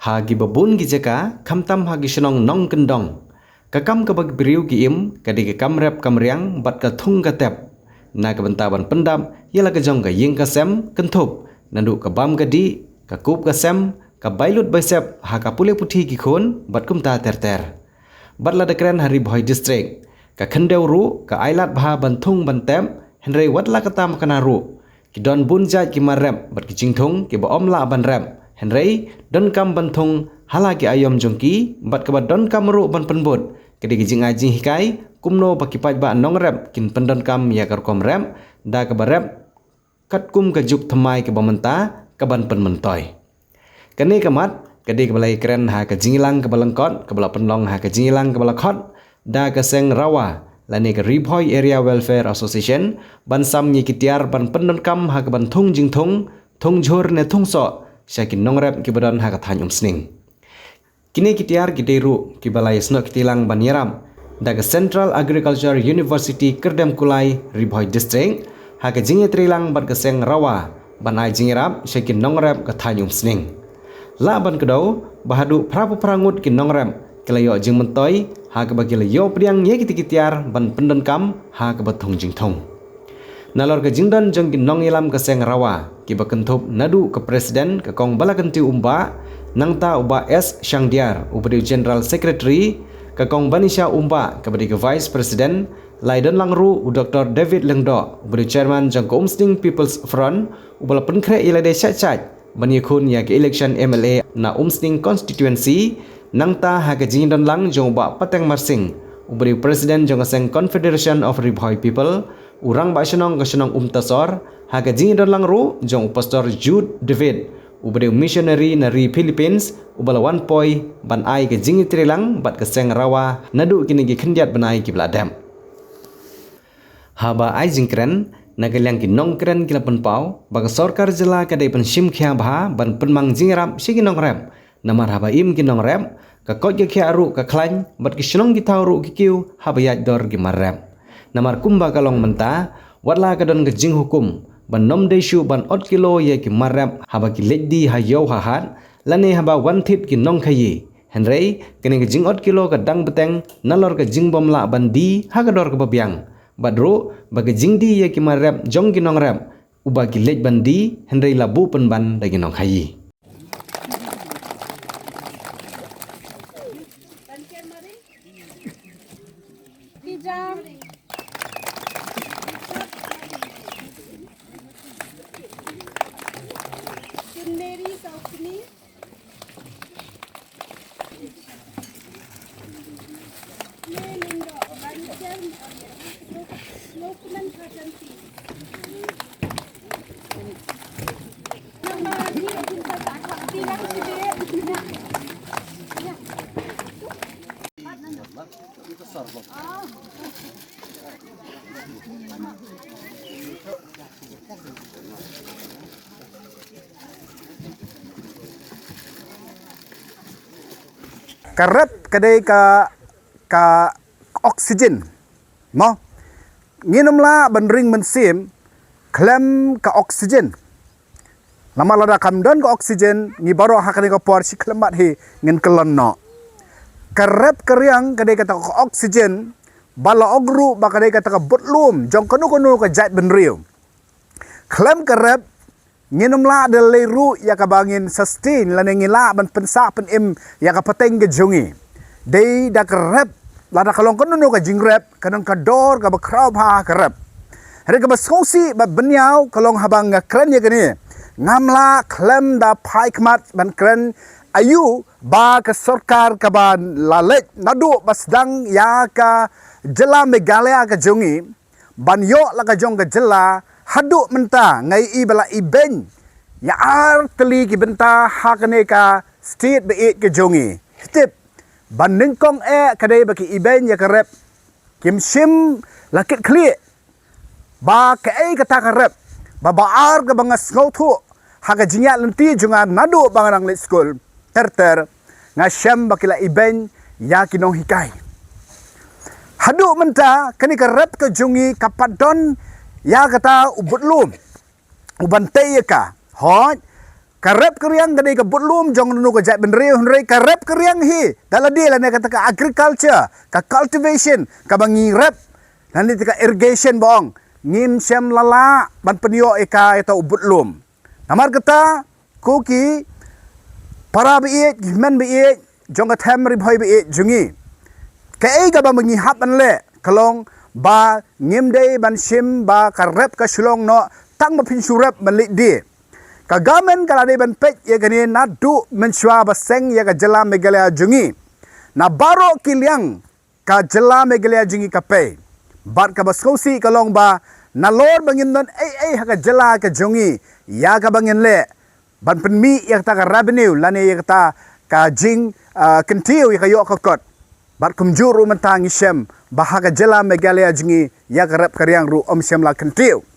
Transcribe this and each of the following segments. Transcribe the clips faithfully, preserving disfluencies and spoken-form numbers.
Ha kiba bun ki jaka, khamtam ha ki shnong nongkyndong, ka kam kaba ki briew ki im ka dei ka kam rep kam riang bad ka thung ka tep, na ka bynta ban pyndap ïa la ka jong ka ïing ka sem kynthup, naduh ka bam ka dih, ka kup ka sem, ka bai lut bai sep ha ka pule puthi ki khun bad kumta ter ter. Bad lada kren ha Ri Bhoi District, ka khyndew ruh ka ai lad bha ban thung ban tep, hynrei wat la katta ma kane ruh, ki don bun jait ki mar rep bad ki jingthung kiba ym lah ban rep, hynrei donkam ban thung ha la ki aïom jong ki, bad kaba donkam ruh ban pynbud ka dei ka jingai jinghikai kumno ba ki paidbah nongrep kin pyndonkam ïa ka rukom rep, da kaba rep katkum ka juk thymmai kaba mynta kaban pynmyntoi. Kane ka mat ka dei kaba la ïakren ha ka jingïalang kaba lyngkot kaba la pynlong ha ka jingïalang kaba la khot da ka seng RAWA lane ka Ri Bhoi Area Welfare Association, ban sam ïa ki tiar ban pyndonkam ha kaban thung jingthung, thung jhur ne thung soh sha ki nongrep kiba don ha ka thaiñ Umsning. Kine ki tiar ki dei ruh kiba la ïasnoh kti lang ban ïarap da ka Central Agriculture University Kyrdemkulai, Ri Bhoi District, ha ka jingïatreilang bad ka seng RAWA ban ai jingïarap sha ki nongrep ka thaiñ Umsning. Lah ban kdew ba haduh phra phew phra ngut ki nongrep ki la ïoh jingmyntoi ha kaba ki la ïoh pdiang ïa kita ki tiar ban pyndonkam ha kaba thung jingthung. Nalor ka jingdon jong ki nongïalam ka seng RAWA kiba kynthup naduh ka President ka Kong Balakyntiew Umbah, nangta u Bah S Shangdiar uba dei u General Secretary, ka Kong Banisha Umbah kaba dei ka Vice President, la ïadon lang ruh u Doktor David Lyngdoh uba dei u Chairman jong ka Umsning People's Front, uba la pynkhreh ïa lade shait shait ban ïakhun ïa ka election M L A na Umsning Constituency, nangta ha ka jingdon lang jong u Bah Pateng Marsing uba dei u President jong ka seng Confederation of Ri Bhoi People, u Rangbah Shnong ka shnong Umtasor, ha ka jingdon lang ruh jong u Pastor Jude David uba dei u missionary na ri Philippines, uba la wan poi ban ai ka jingïatreilang bad ka seng RAWA naduh kine ki khyndiat bnai kiba la dep. Haba ai jingkren, na ka liang ki nongkren ki la pynpaw ba ka sorkar jylla ka dei ban shim khia bha ban pynmang jingïarap sha ki nongrep, namar haba im ki nongrep, ka koit ka khiah ruh ka khlaiñ bad ki shnong ki thaw ruh ki kiew haba ïaid dor ki mar rep. Namar kumba ka long mynta, wat la ka don ka jinghukum ban ym dei shuh ban ot kilo ïa ki mar rep haba ki leit die ha ïew ha hat, lane haba wan thied ki nongkhaïi. Hynrei kane ka jingot kilo ka dang bteng nalor ka jingbym lah ban die ha ka dor kaba biang, bad ruh ba ka jingdie ïa ki mar rep jong ki nongrep uba ki leit ban die, hynrei la buh pynban da ki nongkhaïi. Ka rep ka dei ka, ka oxygen. Mo? Ngin ym lah ban ring mynsiem khlem ka oxygen. Namar lada kam don ka oxygen, ngi baroh ha kane ka por shi khyllem mat hi ngin kyllon noh. Ka rep ka riang ka dei kata ka oxygen ba la ong ruh ba ka dei kata ka butlum jong kano kano ka jaitbynriew. Khlem ka rep, ngin ym lah da lei ruh ïa kaba ngin sustain lane ngin lah ban pynsah pynim ïa ka pateng ka jong ngi. Dei da ka rep, lada ka long kano kano ka jingrep, ka don ka dor kaba khraw bha ha ka rep. Hynrei kaba sngewsih bad bynñiaw ka long haba nga kren ïa kane, ngam lah khlem da phai khmat ban kren aïu ba ka sorkar kaba la leit naduh ba sdang ïa ka jylla Meghalaya ka jong ngi, ban ïoh la ka jong ka jylla, haduh mynta nga ïohi ba la ibeiñ ïa ar tylli ki bynta ha kane ka state ba ïeit ka jong ngi. Tip, ban nyngkong eh ka dei ba ki ibeiñ ïa ka rep, kim shym la kit khlieh ba kaei kata ka rep, ba ba ar kaba nga sngewthuh ha ka jingïaid lynti jong nga naduh ba nga dang leit skul ter ter, nga shem ba ki la ibeiñ ïa ki nonghikai. Haduh mynta kane ka rep ka jong ngi ka pat don ïa kata u butlum u ban tei ïa ka. Hooid, Ka rep ka riang ka dei ka budlum jong kano kano ka jaitbynriew, hynrei ka rep ka riang hi da lade lane kata ka agriculture, ka cultivation kaba ngi rep, lane kata ka irrigation ba ong, ngim shym la lah ban pynïoh ïa ka ïa uta u budlum. Namar kata, ko ki para baieit, ki hynmen baieit jong ka them Ri Bhoi baieit jong ngi, kaei kaba ma ngi hap ban leh ka long ba ngim dei ban shim ba ka rep ka shu long noh tang ba phin shu rep ban leit die. Ka government ka la dei ban peit ïa kane naduh mynshuwa ba seng ïa ka jylla Meghalaya jong ngi, na baroh ki liang ka jylla Meghalaya jong ngi ka pei. Bad kaba sngewsih ka long ba nalor ba ngim don ei ei ha ka jylla ka jong ngi, ïa kaba ngin leh ban pynmih ïa kata ka revenue lane ïa kata ka jing, ah, kyntiew ïa ka ïoh ka kot. Bad kumjuh ruh mynta ngi shem ba ha ka jylla Meghalaya jong ngi ïa ka rep ka riang ruh ym shym la kyntiew.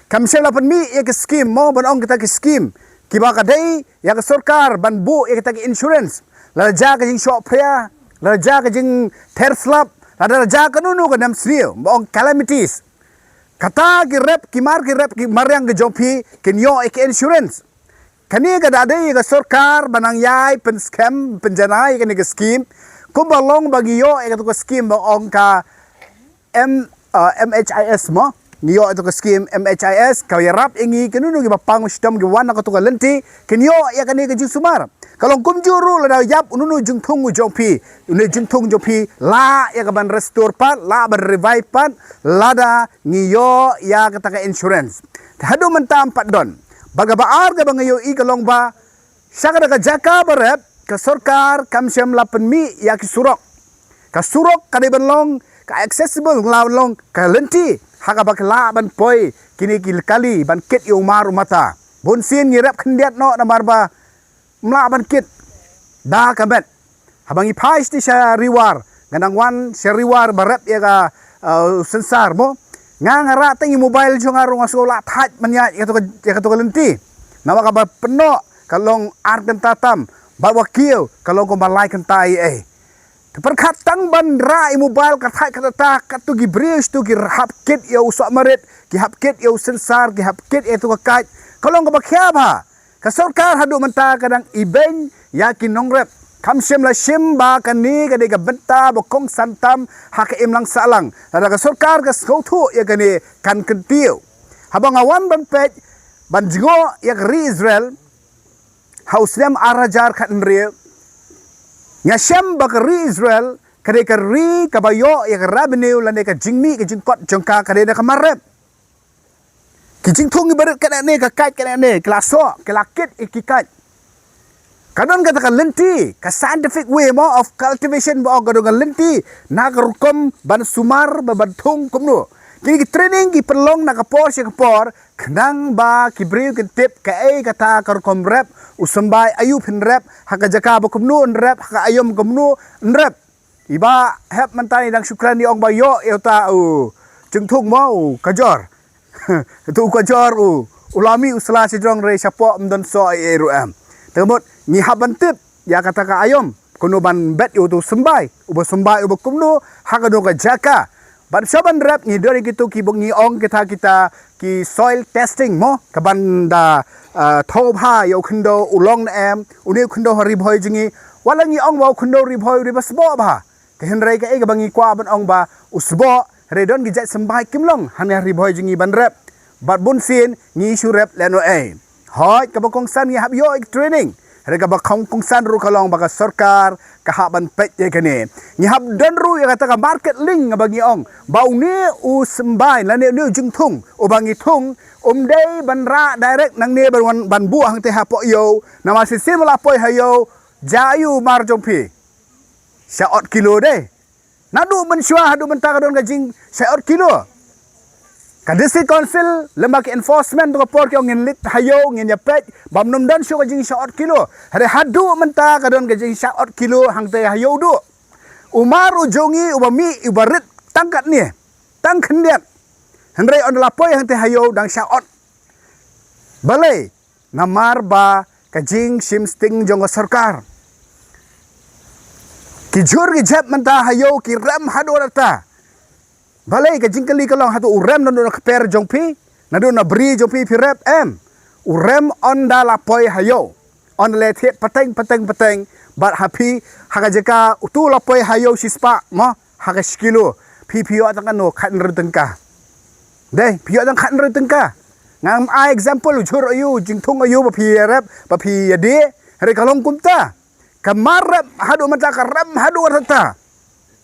Kam shym la pynmih ïa ki scheme mo, ban ong kita ki scheme kiba ka dei ïa ka sorkar ban buh ïa kita ki insurance. Lada jia ka jingshoh phria, lada jia ka jingther slap, lada jia kano kano ka nemsniew, ba ong calamities, kata ki rep, ki mar, ki rep, ki mariang ki jong phi kin ïoh ïa ki insurance. Kane ka da dei ïa ka sorkar ba nang ïai pynskhem, pynjanai ïa kane ka scheme. Kumba long ba ngi ïoh ïa katu ka scheme ba ong ka M, uh, M H I S mo. Ngi ïoh ïa katu ka scheme M H I S, ka ïarap ïa ngi kano kano kiba pang shitom ki wan na katu ka lynti, kin ïoh ïa kane ka jingsumar. Ka long kumjuh ruh lada ïap uno uno u jingthung u jong phi, une u jingthung jong phi, lah ïa ka ban restore pat, lah ban revive pat, lada ngi ïoh ïa kata ka insurance. Te haduh mynta ym pat don. Bad kaba ar kaba nga ïohi ka long ba sha kata ka jaka ba rep, ka sorkar kam shym la pynmih ïa ki surok. Ka surok ka dei ban long ka accessible, la long ka lynti ha kaba ki lah ban poi kine ki kali ban kit ïa u mar u mata. Bun sien ngi rep khyndiat noh namar ba ym lah ban kit da ka met. Haba ngi phai sha Ri War, nga dang wan sha Ri War ba rep ïa ka, uh, sensar mo. Nga, nga rah tang ïa mobile jong nga ruh nga sngew lah thait ban ïaid ïa katu ka, ïa katu ka lynti. Namar kaba pynnoh ka long ar kynta tam, bad ba kiew ka long kumba lai kynta ïa ei. Te pyrkhat tang ban rah ïa mobile ka thait kata, katu ki briew tu ki hap kit ïa u sohmarit, ki hap kit ïa u sensar, ki hap kit ïa katu ka kait. Ka long kaba khia bha. Ka sorkar haduh mynta ka dang ibeiñ ïa ki nongrep. Kam shym la shim ba kane ka dei ka bynta ba kongsan tam ha ka imlang sahlang. Lada ka sorkar ka sngewthuh ïa kane kan kyntiew. Haba nga wan ban peit, ban jngoh ïa ka ri Israel ha u snem ar hajar khathynriew, nga shem ba ka ri Israel ka dei ka ri kaba ïoh ïa ka revenue lane ka jingmih ka jingkot jong ka ka dei na ka mar rep. Ki jingthung kiba rit kane ne, ka kait kane ne, ki la soh, ki la kit ïa ki kait. Ka don kata ka lynti, ka scientific way mo of cultivation ba ong, ka don ka lynti na ka rukom ban sumar, ba ban thung kumno. Kine ki training ki pynlong na ka por sha ka por, khnang ba ki briew kin tip kaei kata ka rukom rep, u symbai aïu phin rep, ha ka jaka ba kumno yn rep, ha ka aïom kumno yn rep. Iba hep mynta ngi dang shu kren ïa ong ba ïoh ïa uta u jingthung mo, u kajor. Uta u kajor u, u la mih u sla sha jrong, re shapoh ym don soh ei ei ruh em. Te ka mut ngi hap ban tip ïa kata ka aïom, kumno ban bet ïa uta u symbai, uba symbai uba kumno, ha kano ka jaka. Bad sha ban rep ngi don ïa kitu kiba ngi ong kita kita ki soil testing mo, ka ban da, ah, thoh bha ïa u khyndew u long ne em, une u khyndew ha Ri Bhoi jong ngi. Wat la ngi ong ba u khyndew Ri Bhoi u dei ba sboh bha. Te hynrei kaei kaba ngi kwah ban ong ba u sboh, hynrei don ki jait symbai kim long hangne ha Ri Bhoi jong ngi ban rep. Bad bun sien ngi shu rep lehnohei. Hooid, kaba kongsan ngi hap ïoh ïa ka training. Hynrei kaba kong kongsan ruh ka long ba ka sorkar ka hap ban peit ïa kane. Ngi hap don ruh ïa kata ka market link, kaba ngi ong ba une u symbai lane une u jingthung uba ngi thung, um dei ban rah direct nangne ban wan ban buh hangtei hapoh ïew. Namar shisien ba la poi ha ïew, jia aïu u mar jong phi? Sha ot kilo de. Naduh mynshuwa haduh mynta ka don ka jing sha ot kilo. Ka District Council lem bad ki enforcement tu ka por ki ong ngin leit ha ïew, ngin ïa peit ba ym don shuh ka jing sha ot kilo. Hynrei haduh mynta ka don ka jing sha ot kilo hangtei ha ïew duh. U mar u jong ngi uba mih uba rit tang katne, tang khyndiat. Hynrei ynda la poi hangtei ha ïew dang sha ot. Balei? Namar ba ka jingshim sting jong ka sorkar. Ki jhur ki jhep mynta ha ïew ki rem haduh katta. Balei? Ka jingkylli ka long, hato u rem naduh na kper jong phi, naduh na bri jong phi phi rep? Em. U rem ynda la poi ha ïew, ynda la thied pateng pateng pateng, bad ha phi, ha ka jaka utu la poi ha ïew shispah mo, ha ka shi kilo, phi phi ïoh tang katno? Khathynriew tyngka. Dei, phi ïoh tang khathynriew tyngka. Ngam ai example u jhur aïu, jingthung aïu ba phi ïarep, ba phi ïadie, hynrei ka long kumta. Ka mar rep haduh mynta, ka rem haduh katta.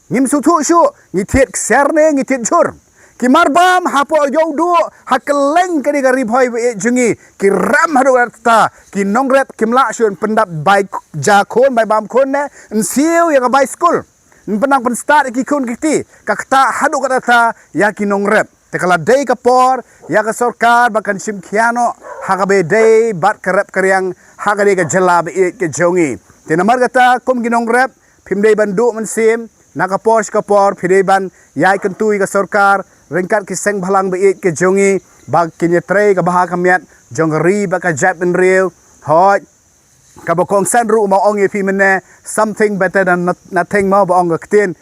Ngim sngewthuh shuh, ngi thied ksiar ne ngi thied jhur. Ki mar bam hapoh ïew duh, ha kylleng kane ka Ri Bhoi ba ïeit jong ngi, ki rem haduh katta. Ki nongrep kim lah shuh ban pyndap bai ja khun, bai bam khun ne, yn siew ïa ka bai skul. Yn pynnang pynstad ïa ki khun ki kti, ka ktah haduh katta ïa ki nongrep. Te ka la dei ka por ïa ka sorkar ba kan shim khia noh ha kaba ïadei bad ka rep ka riang ha kane ka jylla ba ïeit ka jong ngi. Te namar kata, kum ki nongrep, phim dei ban duh mynsiem, na ka por sha ka por phi dei ban ïai kyntu ïa ka sorkar ryngkat ki seng bhalang ba ïeit ka jong ngi, ba kin ïatrei ka bha ka miat jong ka ri bad ka jaitbynriew. Hooid, kaba kongsan ruh ma ong ïa phi mynne, something better than not- nothing mo, ba ong ka ktien.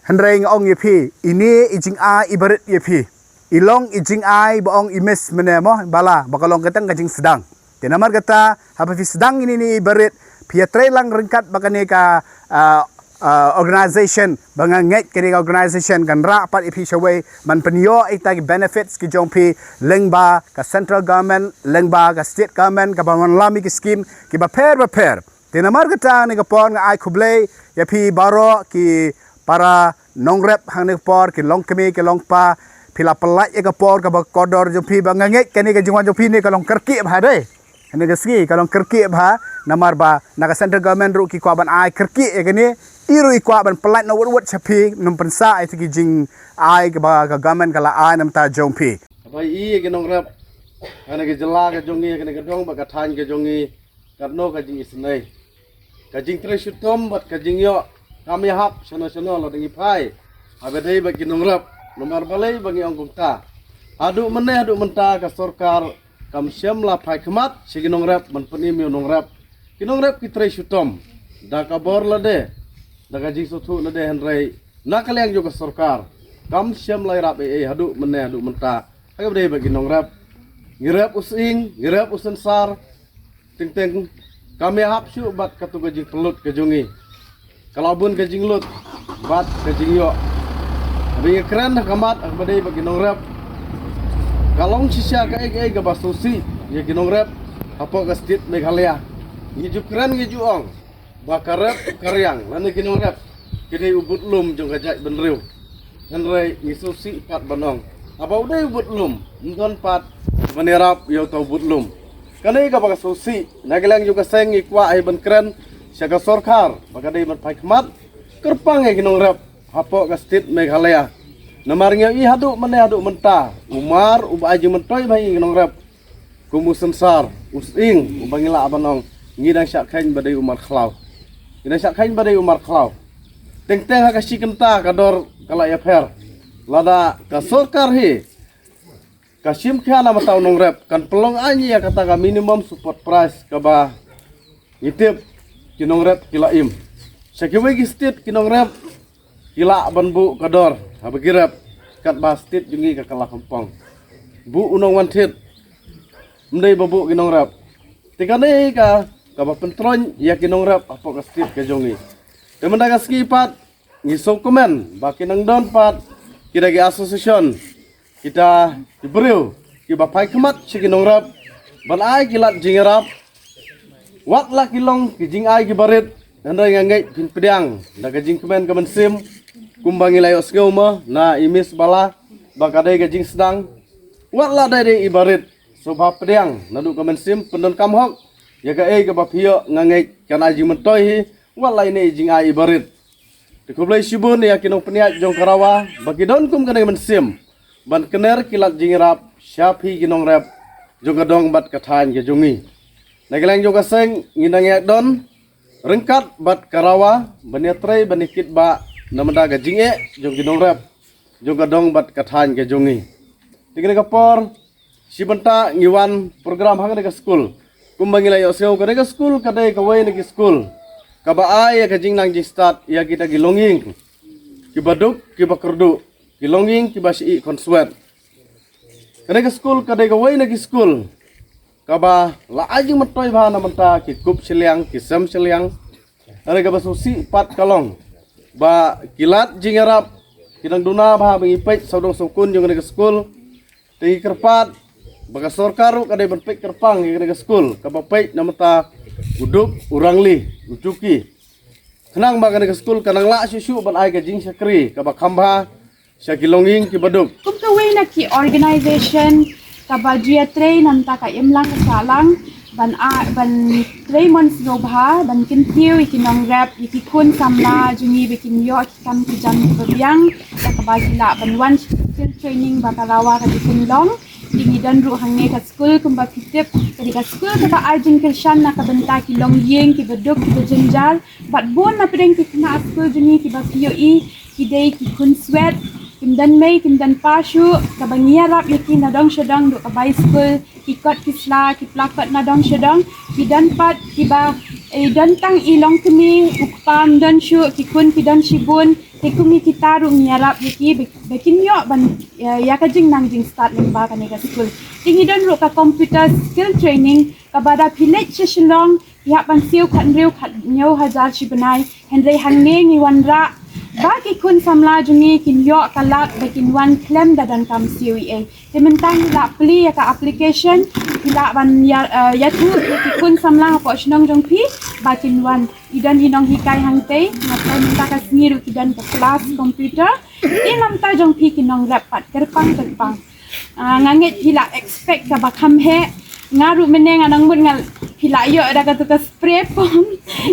Hynrei nga ong ïa phi, ine i jingai i barit ïa phi. I long i jingai ba ong i miss mynne mo, bala, ba ka long katang ka jingsdang. Te namar kata, haba phi sdang ine i barit, phi ïatrei lang ryngkat bad kane ka, ah, ah, organization, ba nga ngeit kane ka organization kan rah pat ïa phi shawei ban pynïoh ïa kita ki benefits ki jong phi, lyngba ka central government, lyngba ka state government, kaba wanlam ïa ki scheme kiba pher ba pher. Te namar kata, ha kane ka por nga ai khublei ïa phi baroh ki para nongrep ha kane ka por, ki longkmie ki longkpa, phi la pyllait ïa ka por kaba kordor jong phi, ba nga ngeit kane ka jingwan jong phi ne ka long kyrkieh bha, dei. Kane ka sngi ka long kyrkieh bha, namar ba na ka central government ruh ki kwah ban ai kyrkieh ïa kane, i ruh i kwah ban pyllait na wut wut sha phi, nang pynsah ïa ki jingai kaba ka government ka la ai na ka bynta jong phi. Haba i ïa ki nongrep ha kane ka jylla ka jong ngi, ha kane ka dong bad ka thaiñ ka jong ngi, katno ka jingisynei, ka jingtrei shitom bad ka jingïoh kam ïahap shano shano lada ngi phai, haba dei bad ki nongrep. Namar balei ba ngi ong kumta? Haduh mynne haduh mynta ka sorkar kam shym la phai khmat sha ki nongrep ban pynim ïa u nongrep. Ki nongrep ki trei shitom da ka bor lade, da ka jingsngewthuh lade, hynrei na ka liang jong ka sorkar kam shym la ïarap ei ei haduh mynne haduh mynta ha kaba dei bad ki nongrep. Ngi rep u sying, ngi rep u synsar, teng teng kam ïahap shuh bad katu ka jingpynlut ka jong ngi. Ka la bun ka jinglut bad ka jingïoh. Haba ngi kren ha khmat ha kaba dei bad ki nongrep, ka long shisha kaei kaei kaba sngewsih ïa ki nongrep hapoh ka state Meghalaya. Ngi ju kren, ngi ju ong ba ka rep ka riang lane ki nongrep ki dei u budlum jong ka jaitbynriew. Hynrei ngi sngewsih pat ban ong, haba u dei u budlum, ym don pat ban ïarap ïa uta u budlum. Kane kaba ka sngewsih, na ka liang jong ka seng ngi kwah hi ban kren sha ka sorkar ba ka dei ban phai khmat kyrpang ïa ki nongrep hapoh ka state Meghalaya. Namar ngi ïohi haduh mynne haduh mynta, u mar uba ai jingmyntoi bha ïa ki nongrep, kum u synsar, u sying, uba ngi lah ban ong, ngi dang shah kheiñ ba dei u markhlaw. Ngi dang shah kheiñ ba dei u markhlaw. Teng teng ha ka shi kynta ka dor ka la ïapher. Lada ka sorkar hi ka shim khia na ka bynta u nongrep, kan pynlong aiñ ïa kata ka minimum support price kaba ngi tip ki nongrep ki la im. Sha kiwei ki state ki nongrep ki lah ban buh ka dor haba ki rep, katba state jong ngi ka kylla khamtam. Buh u nongwan thied, ym dei ba buh ki nongrep. Te kane ka, kaba pyntroiñ ïa ki nongrep hapoh ka state ka jong ngi. Te mynta ka sngi pat ngi sngewkmen ba ki nang don pat kita ki association, kita ki briew kiba phai khmat sha ki nongrep ban ai ki lad jingïarap. Wat la ki long ki jingai kiba rit, hynrei nga ngeit phin pdiang da ka jingkmen ka mynsiem, kumba ngi la ïohsngew mo na i Miss Bala ba ka dei ka jingsdang. Wat la dei dei iba rit, sngewbha pdiang naduh ka mynsiem, pyndonkam hok ïa kaei kaba phi ïoh, nga ngeit kan ai jingmyntoi hi, wat la ine i jingai iba rit. Te khublei shibun ïa ki nongpynïaid jong ka RAWA ba ki don kum kane ka mynsiem ban kner ki lad jingïarap sha phi ki nongrep jong ka dong bad ka thaiñ ka jong ngi. Na ka liang jong ka seng ngi nang ïaid don ryngkat bad ka RAWA ban ïatrei ban ïakit bha na ka bynta ka jingeh jong ki nongrep jong ka dong bad ka thaiñ ka jong ngi. Te kane ka por shi bynta ngi wan program ha kane ka skul. Kumba ngi la ïohsngew, kane ka skul ka dei kawei na ki skul kaba ai ïa ka jingnang jingstad ïa kita ki longïing kiba duk kiba kyrduh, ki longïing kiba shah ïeh khonswet. Kane ka skul ka dei kawei na ki skul kaba la ai jingmyntoi bha na bynta ki kup shiliang, ki sem shiliang. Hynrei kaba sngewsih pat ka long ba ki lad jingïarap ki dang duna bha ba ngi peit sawdong sawkun jong kane ka skul. Te ngi kyrpad ba ka sorkar ruh ka dei ban peit kyrpang ïa kane ka skul kaba peit na bynta u duk, u rangli, u juki. Khnang ba kane ka skul kan nang lah shuh shuh ban ai ka jingshakri kaba kham bha sha ki longïing kiba duk. Kum kawei na ki organisation kaba ju ïatrei na bynta ka imlang ka sahlang ban a, ban trei mon sngewbha ban kyntiew ïa ki nongrep, ïa ki khun samla jong ngi ba kin ïoh ki kam ki jam kiba biang, da kaba ki lah ban wan skill training ba ka rawa ka jingpynlong. Te ngi don ruh hangne ka skul kumba phi tip, ka dei ka skul kaba ai jingkyrshan na ka bynta ki longïing kiba duk kiba jynjar. Bad bun na pdeng ki khynnah skul jong ngi kiba phi ïohi ki dei ki khun swet, kim don mei kim don pa shuh, kaba ngi ïarap ïa ki na dong sha dong, duh ka bai skul, ki kot ki sla, ki pla kot na dong sha dong. Ki don pat kiba, eh, don tang i longkmie, u kpa um don shuh, ki khun ki don shibun. Te kum ïa kita ruh ngi ïarap ïa ki ba, ba kin ïoh ban, eh, ïa ka jingnang jingstad lyngba kane ka skul. Te ngi don ruh ka computer skill training kaba da phi leit sha Shillong, ïa ban siew khathynriew khathynñiew hajar shi bnai. Hynrei hangne ngi wanrah ba ki khun samla jong ngi kin ïoh ka lad ba kin wan khlem da donkam siew ei ei. Te mynta ngi lah plie ïa ka application, ngi lah ban ïa, eh, ïathuh ïa ki khun samla hapoh shnong jong phi ba kin wan. I don i nonghikai hangtei, nga tharai mynta ka sngi ruh ki don ka class computer. Te na bynta jong phi ki nongrep pat, kyrpang kyrpang. Ah, nga ngeit phi la expect kaba kham heh. Nga ruh mynne nga nang mut nga, phi la ïoh da katu ka spray foam,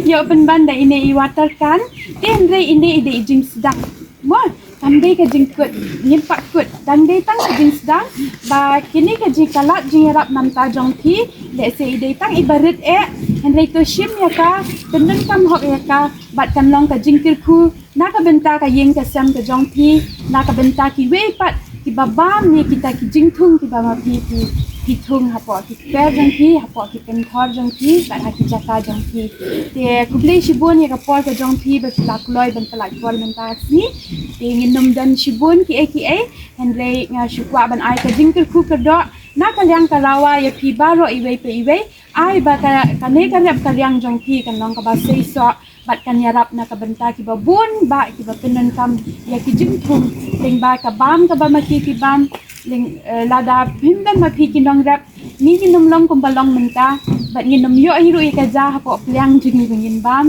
ïoh pynban da ine i water can. Te hynrei ine i dei i jingsdang. Mo, kam dei ka jingkut, ngim pat kut. Dang dei tang ka jingsdang ba kine ka jing, ka lad jingïarap na bynta jong phi. Lehse i dei tang iba rit eh, hynrei to shim ïa ka, pyndonkam hok ïa ka, bad kan long ka jingkyrkhu na ka bynta ka ïing ka sem ka jong phi, na ka bynta kiwei pat kiba bam ïa kita ki jingthung kiba ma phi phi, phi thung hapoh ki kper jong phi, hapoh ki pynthor jong phi, bad ha ki jaka jong phi. Te khublei shibun ïa ka por ka jong phi ba phi la kloi ban pynlait por mynta ka sngi. Te ngin ym don shibun kiei kiei, hynrei nga shu kwah ban ai ka jingkyrkhu kyrdoh na ka liang ka rawa ïa phi baroh iwei pa iwei. Ai ba ka, kane ka rep ka riang jong phi kan long kaba seisoh, bad kan ïarap na ka bynta kiba bun bah kiba pyndonkam ïa ki jingthung lyngba ka bam kaba ma phi phi bam. Lyng, eh, lada phim don ma phi ki nongrep, ngi ngin ym long kumba long mynta, bad ngin ym ïoh hi ruh ïa ka ja hapoh pliang jong ngi ba ngin bam.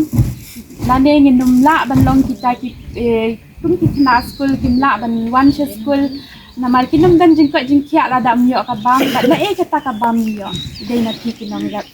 Lane ngin ym lah ban long kita ki, eh, kum ki khynnah skul kim lah ban wan sha skul. Namar kin ym don jingkoit jingkhiah lada ym ïoh ka bam, bad naei kata ka bam ngi ïoh, dei na phi ki nongrep.